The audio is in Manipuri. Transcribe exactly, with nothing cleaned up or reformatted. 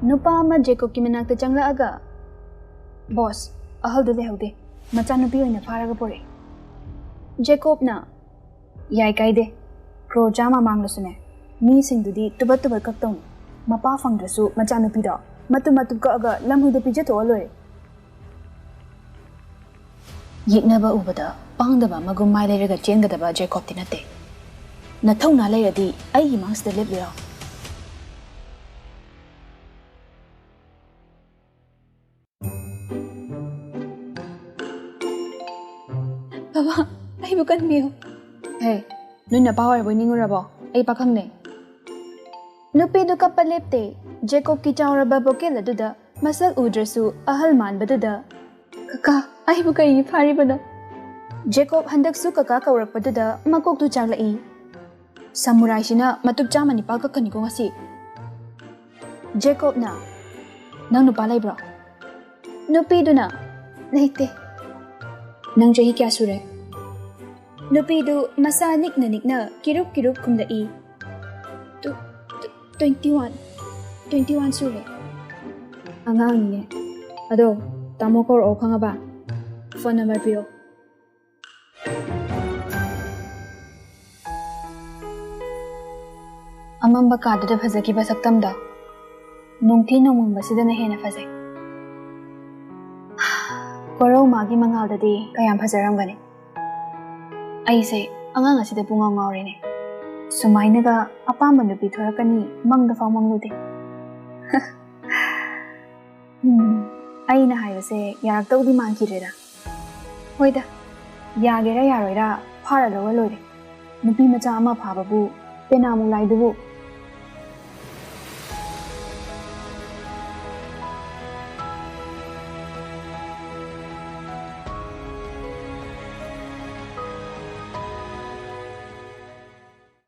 ꯅꯨꯄꯥ ꯑꯃ ꯖꯦꯀꯣꯕꯀꯤ ꯃꯅꯥꯛꯇ ꯆꯪꯂꯛꯑꯒ, "ꯕꯣꯁ, ꯑꯍꯜꯗꯨ ꯂꯩꯍꯧꯗꯦ, ꯃꯆꯥꯅꯨꯄꯤ ꯑꯣꯏꯅ ꯐꯥꯔꯒ ꯄꯨꯔꯛꯑꯦ꯫" ꯖꯦꯀꯣꯕꯅ, "ꯌꯥꯏ, ꯀꯥꯏꯗꯦ, ꯀ꯭ꯔꯣꯔ ꯆꯥꯝꯃ ꯃꯥꯡꯂꯁꯨꯅꯦ, ꯃꯤꯁꯤꯡꯗꯨꯗꯤ ꯇꯨꯕꯠ ꯇꯨꯕꯠ ꯀꯛꯇꯧꯅꯤ꯫ ꯃꯄꯥ ꯐꯪꯗ꯭ꯔꯁꯨ ꯃꯆꯥꯅꯨꯄꯤꯗꯣ ꯃꯇꯨꯝ ꯃꯇꯨꯝ ꯀꯛꯑꯒ ꯂꯝꯍꯨꯏꯗ ꯄꯤꯖꯊꯣꯛꯑ ꯂꯣꯏꯔꯦ꯫" ꯌꯦꯛꯅꯕ ꯎꯕꯗ ꯄꯥꯡꯗꯕ ꯑꯃꯒꯨꯝ ꯃꯥꯏ ꯂꯩꯔꯒ ꯆꯦꯟꯒꯗꯕ ꯖꯦꯀꯣꯕꯇꯤ ꯅꯠꯇꯦ꯫ ꯅꯊꯧꯅꯥ ꯂꯩꯔꯗꯤ ꯑꯩꯒꯤ ꯃꯥꯡꯁꯤꯗ ꯂꯦꯞꯂꯤꯔꯣ? ꯕꯕꯥ, ꯑꯩꯕꯨ ꯀꯟꯕꯤꯌꯨ꯫ ꯍꯦ, ꯅꯣꯏ ꯅꯄꯥ ꯑꯣꯏꯔꯕꯣꯏ ꯅꯤꯡꯉꯨꯔꯕꯣ? ꯑꯩ ꯄꯥꯈꯪꯅꯦ꯫ ꯅꯨꯄꯤꯗꯨ ꯀꯞꯄ ꯂꯦꯞꯇꯦ꯫ ꯖꯦꯀꯣꯕꯀꯤ ꯆꯥꯎꯔꯕ ꯕꯣꯀꯦꯜ ꯑꯗꯨꯗ ꯃꯁꯛ ꯎꯗ꯭ꯔꯁꯨ ꯑꯍꯜ ꯃꯥꯟꯕꯗꯨꯗ, "ꯀꯀꯥ, ꯑꯩꯕꯨ ꯀꯩꯒꯤ ꯐꯥꯔꯤꯕꯅꯣ?" ꯖꯦꯀꯣꯕ ꯍꯟꯗꯛꯁꯨ ꯀꯀꯥ ꯀꯧꯔꯛꯄꯗꯨꯗ ꯃꯀꯣꯛꯇꯨ ꯆꯥꯛꯂꯛꯏ꯫ "ꯁꯃꯨꯔꯥꯏꯁꯤꯅ ꯃꯇꯨꯞ ꯆꯥꯝꯃ ꯅꯤꯄꯥꯜ ꯀꯛꯀꯅꯤꯀꯣ ꯉꯁꯤ꯫" ꯖꯦꯀꯣꯕꯅ, "ꯅꯪ ꯅꯨꯄꯥ ꯂꯩꯕ꯭ꯔꯣ?" ꯅꯨꯄꯤꯗꯨꯅ, "ꯂꯩꯇꯦ꯫" "ꯅꯪ ꯆꯍꯤ ꯀꯌꯥ ꯁꯨꯔꯦ?" ꯅꯨꯄꯤꯗꯨ ꯃꯁꯥ ꯅꯤꯛꯅ ꯅꯤꯛꯅ ꯀꯤꯔꯨꯞ ꯀꯤꯔꯨꯞ ꯈꯨꯝꯂꯛꯏ꯫ "Two-, two-, twenty one, twenty one ꯁꯨꯔꯦ꯫" "ꯑꯉꯥꯡꯅꯤꯅꯦ꯫ ꯑꯗꯣ, ꯇꯥꯃꯣ ꯀꯧꯔꯛꯑꯣ, ꯈꯪꯉꯕ? ꯐꯣꯟ ꯅꯝꯕꯔ ꯄꯤꯔꯣ꯫" ꯑꯃꯝꯕ ꯀꯥꯗꯨꯗ ꯐꯖꯈꯤꯕ ꯁꯛꯇꯝꯗꯣ ꯅꯨꯡꯊꯤ ꯅꯣꯡꯃꯪꯕꯁꯤꯗꯅ ꯍꯦꯟꯅ ꯐꯖꯩ꯫ ꯀꯣꯔꯧ ꯃꯥꯒꯤ ꯃꯉꯥꯜꯗꯗꯤ ꯀꯌꯥꯝ ꯐꯖꯔꯝꯒꯅꯤ꯫ ꯑꯩꯁꯦ ꯑꯉꯥꯡ ꯑꯁꯤꯗ ꯄꯨꯡꯉꯥꯎ ꯉꯥꯎꯔꯦꯅꯦ꯫ ꯁꯨꯃꯥꯏꯅꯒ ꯑꯄꯥꯝꯕ ꯅꯨꯄꯤ ꯊꯣꯔꯛꯀꯅꯤ ꯃꯪꯗ ꯐꯥꯎ ꯃꯪꯂꯨꯗꯦ꯫ ꯎꯝ, ꯑꯩꯅ ꯍꯥꯏꯕꯁꯦ ꯌꯥꯔꯛꯇꯧꯗꯤ ꯃꯥꯟꯈꯤꯗ꯭ꯔꯦꯗ꯫ ꯍꯣꯏꯗ, ꯌꯥꯒꯦꯔꯥ ꯌꯥꯔꯣꯏꯔꯥ, ꯐꯥꯔ ꯂꯧꯔ ꯂꯣꯏꯔꯦ꯫ ꯅꯨꯄꯤ ꯃꯆꯥ ꯑꯃ ꯐꯥꯕꯕꯨ ꯄꯦꯅꯥꯃꯨꯛ ꯂꯥꯏꯗꯨꯕꯨ꯫